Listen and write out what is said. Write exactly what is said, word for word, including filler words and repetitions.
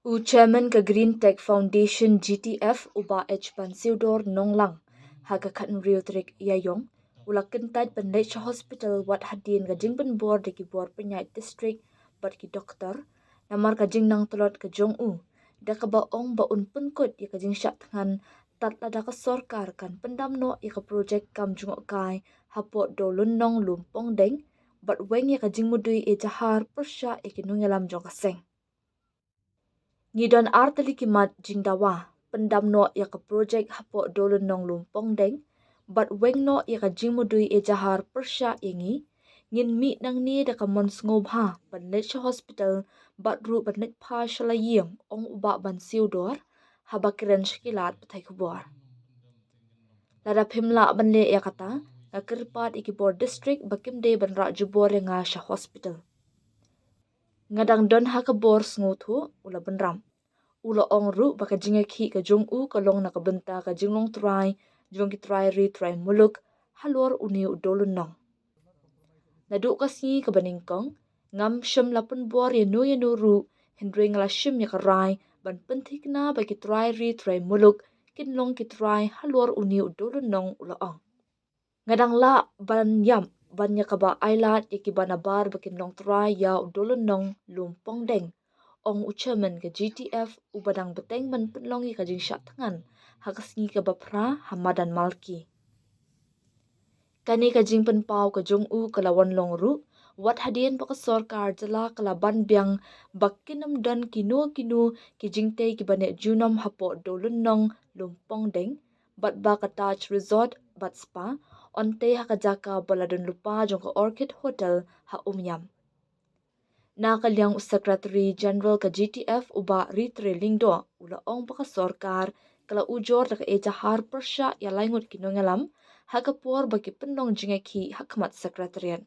U Chairman ka Green Tech Foundation G T F, u Bah H Bansiewdor Nonglang, ha ka khathynriew tarik Ïaïong, u la kyntait ban leit sha hospital wat hadien ka jingpynbor da ki bor pynïaid district bad ki doktor namar ka jingnang tlot ka jong u, da kaba ong ba un pynkut ïa ka jingshah thngan tad lada ka sorkar kan pyndam noh ïa ka projek kam jngohkai hapoh Dowlynnong Lumpongdeng bad weng ïa ka jingmudui ejahar pyrshah ïa ki nongïalam jong ka seng. Ngi don ar tylli ki mat jingdawa: pyndam noh ïa ka projek hapoh Dowlynnong Lumpongdeng bad weng noh ïa ka jingmudui ejahar pyrshah ïa ngi. Ngin mih nangne da ka mon sngewbha ban leit sha hospital bad ruh ban leit phai sha la ïing, ong u Bah Bansiewdor haba kren sha ki lad pathai khubor. Lada phim lah ban leh ïa kata, nga kyrpad ïa ki bor district ba kim dei ban rah jubor ïa nga sha hospital. Nga dang don ha ka bor sngewthuh, u la bynrap. U la ong ruh ba ka jingïakhih ka jong u ka long na ka bynta ka jinglong trai jong ki trai ri trai muluk halor une u Dowlynnong. Naduh ka sngi kaba nyngkong, ngam shym la pynbor ïano ïano ruh, hynrei nga la shim ïa ka rai ban pynthikna ba ki trai ri trai muluk kin long ki trai halor une u Dowlynnong, u la ong. Nga dang lah ban ïap ban ïa kaba ailad ïa kiba nabar ba kin long trai ïa u Dowlynnong Lumpongdeng, ong u Chairman ka G T F, uba dang bteng ban pynlong ïa ka jingshah thngan ha ka sngi kaba phra ha madan Malki. Kane ka jingpynpaw ka jong u ka la wan long ruh wat hadien ba ka sorkar jylla ka la ban biang ba kin ym don kino kino ki jingtei kiba neh junom hapoh Dowlynnong Lumpongdeng bad ba ka Taj Resort bad Spa yn tei ha ka jaka ba la don lypa jong ka Orchid Hotel ha Umiam. Na ka liang u Secretary General ka G T F, u Bah Ritre Lyngdoh, u la ong ba ka sorkar ka la ujor da ka ejahar pyrshah ïa lai ngut ki nongïalam ha ka por ba ki pynlong jingïakhih ha khmat Secretariat.